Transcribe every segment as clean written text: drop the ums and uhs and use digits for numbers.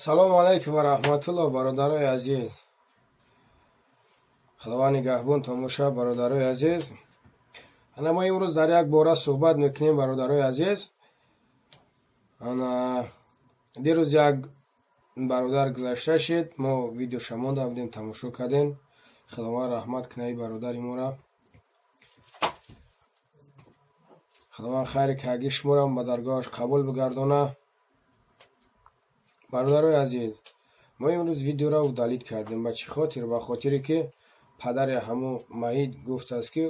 Салому алайкум ва раҳматуллоҳ, бародарои азиз. Худованд нигаҳбонтон бошад, бародарои азиз. Ана, мо имрӯз дар як бора суҳбат мекунем, бародарои азиз. Ана, дирӯз як бародар гузашта шид, мо видеоша монда будем, тамошо кардем. Худованд раҳмат кунад и бародари моро. Худованд хайри карги шуморо ба даргоҳаш қабул бигардонад. Бародарои азиз, мо имрӯз видеоро удалить кардем. Ба чӣ хотир? Ба хотире ки падари ҳамун маид гуфтааст, ки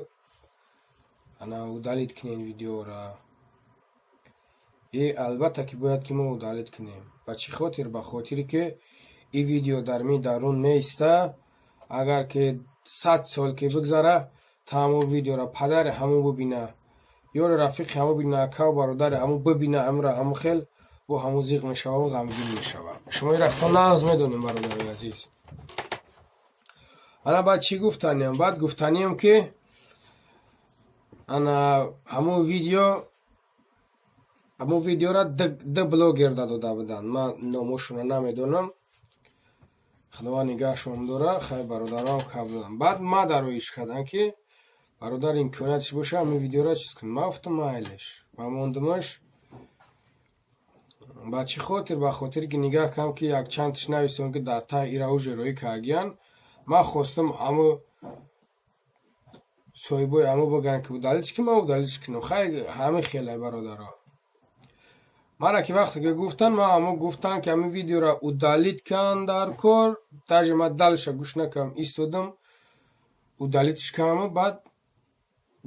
ана, удалить кунем видеоро. И албатта ки бояд ки мо удалить кунем. Ба чӣ хотир? Ба хотире ки ин видео дар ми дарун меиста, агар ки 100 сол ки бигзара, та ҳамун видеоро падари ҳамун бубина, ёру рафиқи ҳамун бибина, акаву бародари ҳамун бибина, ҳамро ҳамун хел бо ҳамун зиқ мешававу ғамгин мешава. Шумо ин рафто нағз медонем, бародарои азиз. Ана, баъд чӣ гуфтаниям? Баъд гуфтаниям, ки ана, ҳамун видеора ду блогер дода буданд. Ман номошонро намедонам, Худованд нигаҳшон дора. Хай, бародарам каб додам. Баъд ма дароиш кардам, ки бародар, имкониятш боша, ҳамин видеоро чиз кун. Ман гуфтам, майлеш, ва мондумаш. Ба чӣ хотир? Ба хотире ки нигаҳ кардам, ки якчандташ нависем, ки дар таи ира уже роӣ кардиян. Ман хостам, ҳамо соҳибои ҳамо бигӯянд, ки удалить ки, ман удалить кунам. Хай, ҳамин хелай, бародаро. Мара ки вақте ки гуфтанд, ман ҳамо гуфтанд, ки ҳамин видеоро удалить кан дар кор, даже ман дальше гӯш накардам, истодам, удалить ш кардаму баъд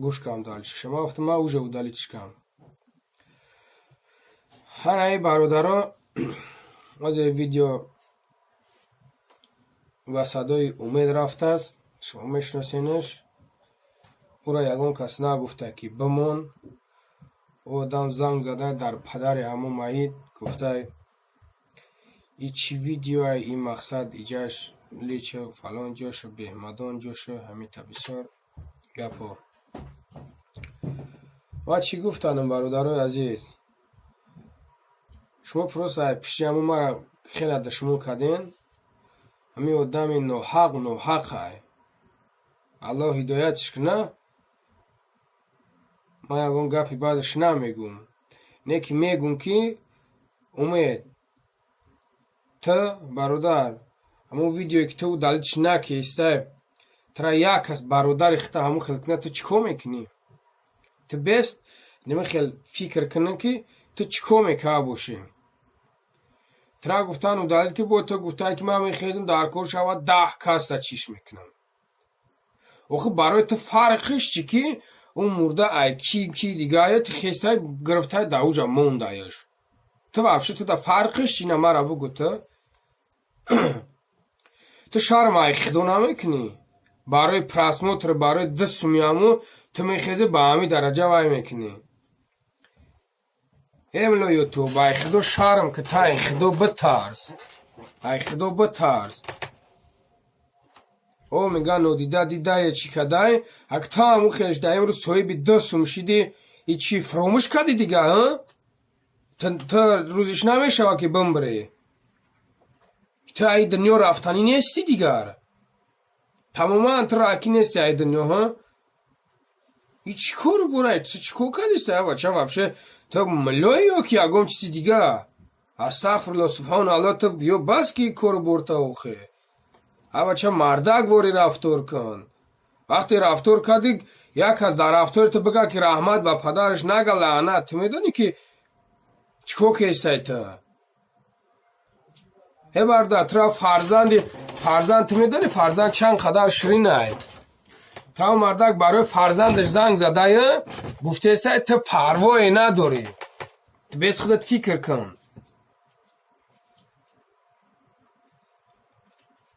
гӯш кардам дальше ша. Ман гуфтам, ман уже удалить ш кардам. Ҳанаи бародаро, ҳозир видео ба садои Умед рафтааст, шумо мешиносенаш. Ӯро ягон кас нагуфта, ки бимон. Ӯ одам занг зада дар падари ҳамун маид гуфта: «И чӣ видеое? Ин мақсад иҷаш личо фалон ҷошу беҳмадон ҷошу ҳамита бисёр гапҳо». Ва чӣ гуфтанам, бародарои азиз? Шумо просто ай пишти ҳамун мара хеле душмон карден. Ҳамин одами ноҳақ ноҳақай. Аллоҳ ҳидоятш куна. Ман ягон гапи бадаш намегӯм, не ки мегӯм, ки Умед, ту бародар, ҳамон видеое ки ту удалить ш накестай, тра як кас бародари хита ҳамон хел куна, ту чӣ кор мекунӣ? Ту бест нема хел фикр кунӣ, ки ту чӣ кор мекарда бошӣ. Тра гуфтан удалить ки, бо ту гуфтай, ки ман мехезам, дар кор шавад, 10 касда чиш мекунам. Охи, барои ту фарқиш чӣ, ки ӯ мурда ай ки ки дигая, ту хестай гирифтай дар уҷа мондаяш? Ту вообще ту да фарқиш чӣ? На, мара бугӯ. Ту шарм ай худо намекунӣ? Барои просмотр, барои ду сумиаму ту мехезӣ, ба ҳамин дараҷа вай мекунӣ. Эмло Ютуб, ай худо шарм ки, та ай худо битарс, ай худо битарс. О, мегӯян, нодида дидае чӣ кадай. Ак та ҳамун хелеш да имрӯз соҳиби ду сум шидӣ, и чӣ фуромӯш кардӣ дига? Ту рӯзиш намешава, ки бимбирӣ. Ту ай дунё рафтанӣ нестӣ дигар, тамоман ту раки нести ай дунё. Ҳа, и чӣ кору бурай? Ту чӣ кор кардиста, бача? Вообще ту миллои ё ки ягон чизи дига? Астағфирулло, субҳоналло. Ту ё бас ки кору бурта. Охе, авача, мардак бори рафтор кун. Вақте рафтор кардӣ, як кас дар рафтори ту бигӯяд, ки раҳмат ба падараш нага, лаънат. Ту медонӣ, ки чӣ кор кестай ту? Э, бародар, тура фарзанди фарзанд, ту медонӣ, фарзанд чанд қадар ширинай? Тав мардак барои фарзандаш занг задая, гуфтестай, ту парвое надорӣ. Ту бес худат фикр кун.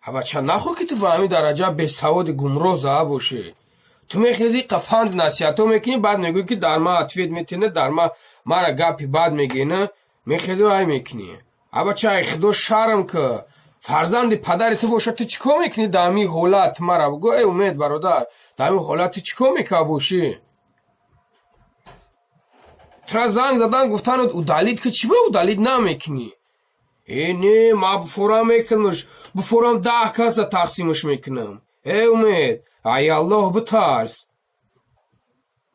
Абача, нахоҳ, ки ту ба ҳамин дараҷа бесаводи гумроҳ заа бошӣ. Ту мехези, қа панд насиҳатҳо мекунӣ, баъд мегӯӣ, ки дар ман ответ метиҳна, дар ма мара гапи бад мегӯӣ, мехези, вай мекунӣ. Абача, ай худо шарм ки. Фарзанди падари ту бошад, ту чӣ кор мекунӣ дар ҳамин ҳолат? Мара бугӯ, э Умед бародар, дар ҳамин ҳолат ту чӣ кор мекарда бошӣ? Тура занг задан, гуфтануд, удалить ки, чӣ ба удалить намекунӣ? Э, не, ма буфорам мекунамш, буфорам 10 каса тақсимаш мекунам. Э, Умед, ай Аллоҳ битарс.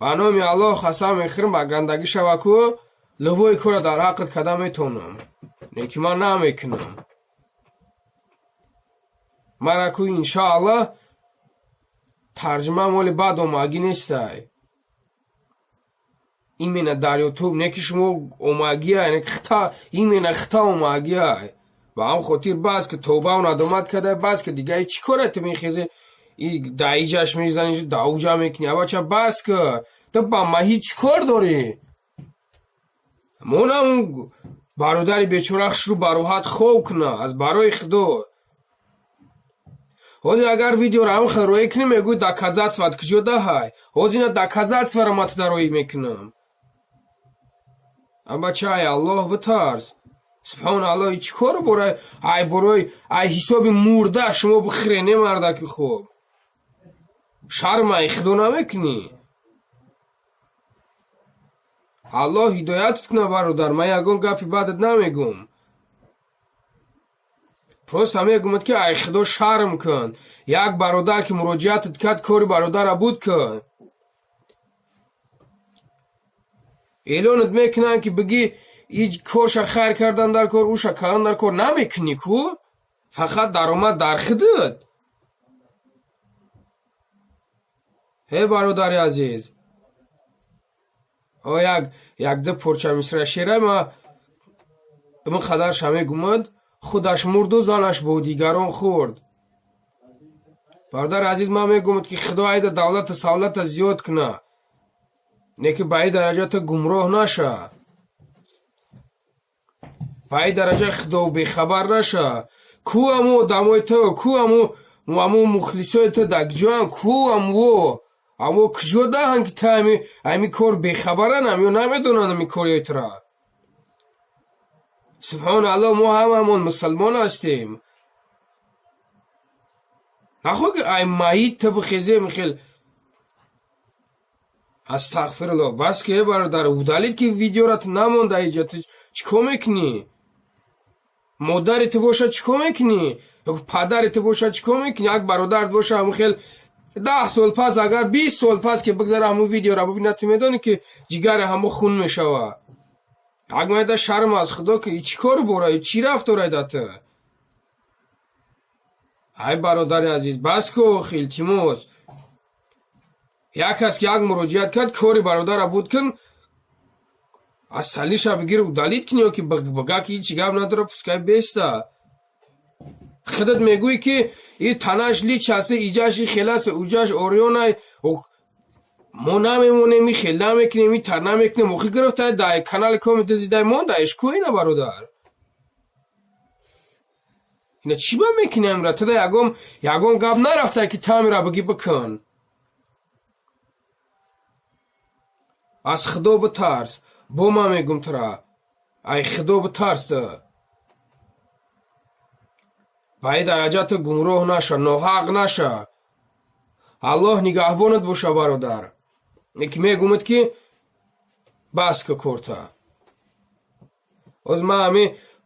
Ба номи Аллоҳ қасам мехӯрам, ба гандагӣ шава ку, любой кора дар ҳаққат карда метавонам. Лекин ман намекунам. Мара ку, иншоаллоҳ, тарҷума моли бад омагӣ нестай. Именно дар Ютуб, не ки шумо омагия, не хита, именно хита омагия. Ба ҳам хотир бас ки тобау надомат карда, бас ки дига чӣ кора ту мехези, и да иҷаш мезанӣ, да уҷа мекунӣ. Абача, бас ки, ту ба маҳӣ чӣ кор дорӣ? Монам бародари бечора хушрӯ бароҳат хоб куна, аз барои Худо. Ҳозир агар видеоро ҳам хел роӣ кунӣ, мегӯй доказательстват куҷо даҳай? Ҳозир ина доказательстваро ма туда роӣ мекунам. Абача, ай Аллоҳ битарс. Субҳон Аллоҳ, чӣ кору борай? Ай борои, ай ҳисоби мурда шумо бихӯре, не мардаки хуб. Шарм ай Худо намекунӣ? Аллоҳ ҳидоятат куна, бародар, ман ягон гапи бадат намегӯм. Просто мегӯмад ки ай Худо шарм кун. Як бародар ки муроҷиатат кард, кори бародара буд кун. Эълонат мекунанд ки бигӣ и корша хайр кардан дар кор, уша кардан дар кор, намекунӣ ку? Фақат даромад дар худат. Э, бародари азиз. О, як якду порча мисра шера ма ин қадарша мегӯмад, худаш мурду занаш бо дигарон хӯрд. Бародари азиз, ман мегӯмад ки Худо айда давлату савлата зиёд куна. Не ки ба ин дараҷа ту гумроҳ наша. Ба ин дараҷа Худо бехабар наша. Ку аму одамои ту, ку аму мухлисои ту дар куҷоанд, ку амво? Амво куҷо даҳанд ки ту ами кор бехабаранд, ё намедонанд ами кори тура? Субҳон Аллоҳ, мо ҳамамон мусалмон ҳастем. Нахоҳ ки ай майит ту бихезем хел. Астағфируллоҳ, бас ки, э бародар, удалить ки видеора, ту намонда иҷа, ту чӣ кор мекунӣ? Модари ту боша, чӣ кор мекунӣ? Падари ту боша, чӣ кор мекунӣ? Як бародарат боша, ҳамун хел 10 сол пас, агар 20 сол пас ки бигзара, ҳамун видеора бибинад, ту медонӣ ки ҷигари ҳамо хун мешава. Як майда шарм аз Худо ки чӣ кор бора, чӣ рафторай да ту? Ай бародари азиз, бас ку, охи, илтимос. Як кас ки як муроҷиат кард, кори бародара буд кун, аз салиша бигир, удалить кунӣ, ё ки бага ки ҳичи гап надора, пускай беста. Худат мегӯӣ ки и танаш лич аст, иҷаш и хел аст, уҷаш орёнай, мо намемонем, и хел намекунем, и тар намекунем. Охи гирифта дар канали комеди зидай мондаеш ку ина, бародар? Ина чӣ ба мекунӣ амира? Туда ягон гап нарафта ки тамира бигӣ бикун. Аз Худо битарс, бо ман мегӯм тура. Ай Худо битарс ту. Ба ин дараҷа ту гумроҳ наша, ноҳақ наша. Аллоҳ нигаҳбонат боша, бародар. Ки мегӯмад ки бас ку корта. Ҳозир ман ҳами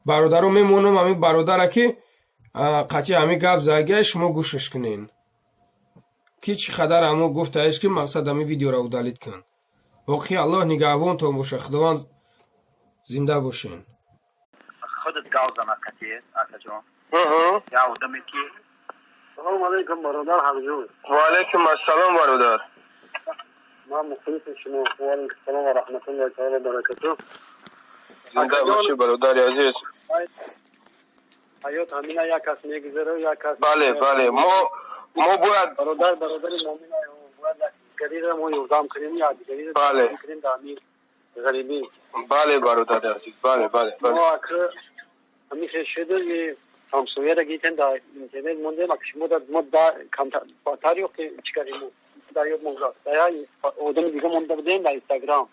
бародаро мемонам, ҳами бародара ки қатъи ҳами гап задагиай, шумо гӯшаш кунен. Ки чӣ қадар ҳамо гуфтаеш ки мақсад ҳами видеоро удалить кун. Боқӣ Аллоҳ нигаҳбонтон боша, Худованд зинда бошен. Худат гав зана қатъи, акаҷон. Я одаме ки Салом алейкум, бародар Ҳақҷон. Ва алейкум ассалом, бародар. Ман мухлиси шумо. Ва алейкум салом ва раҳматуллоҳи таала ва баракатуҳ. Зинда бошӣ, бародари азиз. Ҳаёт ҳамина, як кас мегузара, як кас. Бале, бале, мо бояд бародар бародари муъмин бояд якдигариро мо ёрдам кунем, якдигариро кунем дар ҳамин ғарибӣ. Бале, бародари азиз, бале, бале, бале. Мо акр ҳамин хел шуду ҳамсояра гирифтем, дар интернет мондем, ак шумо мо камтар ёфтем, чӣ кардем, дар ёд монда дар одами дига монда будем дар Инстаграм.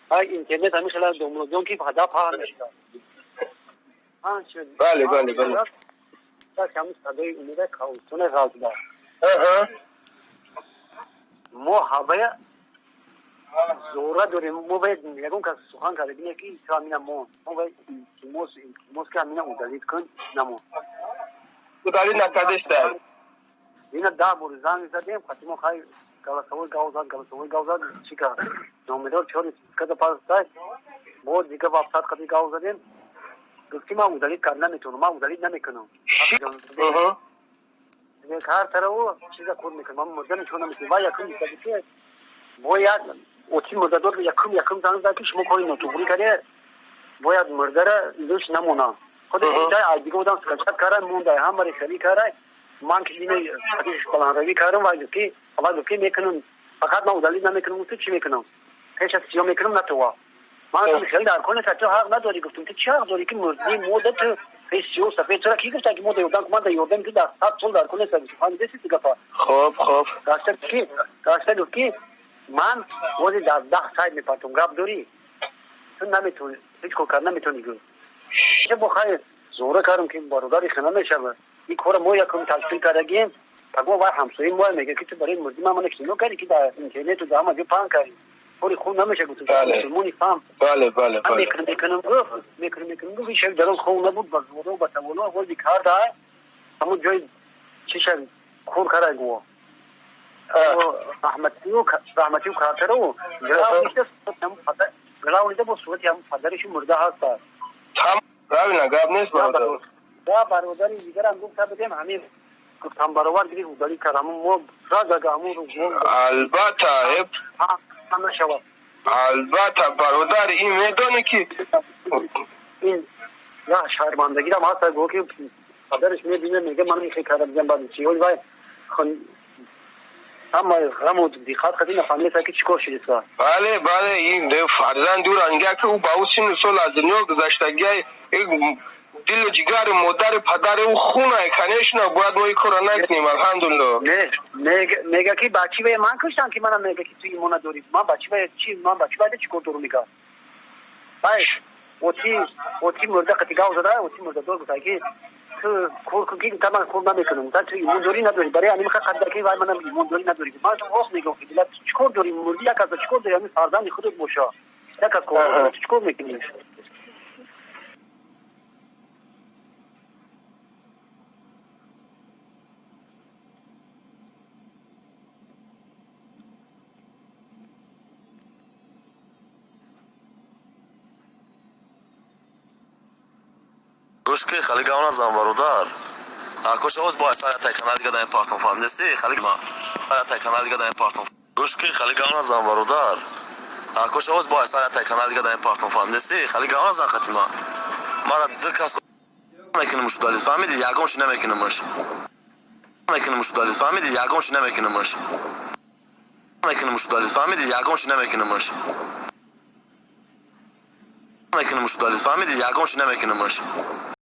Ак интернет ҳамин хела домлодон ки ҳадаф паҳн мешудад. Бале, бале, бале. Ҳамин садои умеда кавстоне ғалтида. Мо ҳавая Зора дорем, мо бояд ягон кас сухан карда бинем, ки ту ҳамина мон. Мо бояд илтимос, ки ҳамина удалить кун, намон. Удалить накардеста. Ина 10 бор занг задем, хати мо хай голосовой гав зад, голосовой гав зад, чӣ кард? Номерор чори када пас дай. Боз дига ватсап қати гав задем. Гуфт, ки ман удалить карда наметавонам, ман удалить намекунам. Ҳар тараву чиза кор мекунам, ман мурда ничего намекунам. Ва якум ки бояд оти мурдадор якум занг зад, ки шумо кори нотуғрӣ карде, бояд мурдара лӯш намонам. Худи дай дига одам скачать карда мондай, ҳамаре хелӣ карда. Ман ки ина баландравӣ кардам, вай гуфт, ки аввал гуфт, ки мекунам, фақат ман удалить намекунам. Ту чӣ мекунам? Пеш аз сиё мекунам натова. Ман хеле дар кор нест, ту ҳақ надорӣ, гуфтам. Ту чӣ ҳақ дорӣ, ки мурди мода ту пеш сиё сафед тура ки гуфта, ки мо да ёрдам, ман да ёрдам ту дар 100 сол дар кор нест. Фаҳмидеси ту гапа? Хоб, хоб. Гаста ки гаста гуфт, ки ман вози дар 10 сайт мепартом, гап дорӣ, ту наметавонӣ ҳеҷ кор карда наметавонӣ, гуфт. Бо хайр зора кардам, ки бародари хина мешавад. Ин кора мо якум ташкил кардагем, паго вай ҳамсояи мо мега, ки ту барои мурди ман мана кино кардӣ, ки дар интернету дар ҳама ҷо паҳн кардӣ, кори хуб намеша, гуфт. Мусулмони фаҳм. Бале, бале, бале. Мекунам, мекунам, гуфт, мекунам, мекунам, гуфт. Ин шаби дароз хоб набуд, ба зора, ба саволо вози карда, ҳамон ҷои чиша кор карда, гуфт. Раҳматию картаро главнида бо сурати ҳамон падариши мурда ҳаста. Правильно, гап нест, бародар. Ва бародари дигарам гуфта будем, ҳамин гуфтам, баровар гирифт, удалить кард. Ҳамон мо сразу ҳамон рӯз Албатта. Нашавад. Албатта, бародар, ин медонӣ, ки ин я шармандагирам ҳаста, гуфт, ки падараш мебинад, мега, ман ихе карда будам, баъд чи вай ҳама ғаму диққат қади нафаҳмида, ки чӣ кор шудиста. Бале, бале, ин фарзанд ӯ ранга, ки ӯ ба ӯ сину сол аз дунё гузаштагиай, дилу ҷигари модари падари ӯ хунай, конечно, бояд мо ин корро накунем, алҳамдулилло. Мега, ки бачи ве ман куштам, ки манам мега, ки ту имон надорӣ. Ман бачи ве чи, ман бачи вайда чӣ кор дорум, мега. Вай оти мурда қати гав зада, оти мурдадор гуфта, ки ту кор кун, ки ман кор намекунам. Ту имон дорӣ, надорӣ? Барои ҳамин қадр, ки вай манам имон дорӣ, надорӣ. Ман рост мегӯям, ки дила чӣ кор дорӣ, мурди як аз чӣ кор дорӣ, ҳамин фарзанди худат боша, як аз кор чӣ кор мекунӣ? Гӯш ки, хеле гав назан, бародар. Акош овоз бояд саята канал дига даем партон, фаҳмидеси? Хеле ма саята канал дига даем партон. Гӯш ки, хеле гав назан, бародар. Акош овоз бояд саята канал дига даем партон, фаҳмидеси? Хеле гав назан қати ма. Мара ду кас мекунамуш удалить, фаҳмиди? Ягон чи намекунамуш. Мекунамуш удалить, фаҳмиди? Ягон чи намекунамуш. Мекунамуш удалить, фаҳмиди? Ягон чи намекунамуш. Мекунамуш удалить, фаҳмиди? Ягон чи намекунамуш.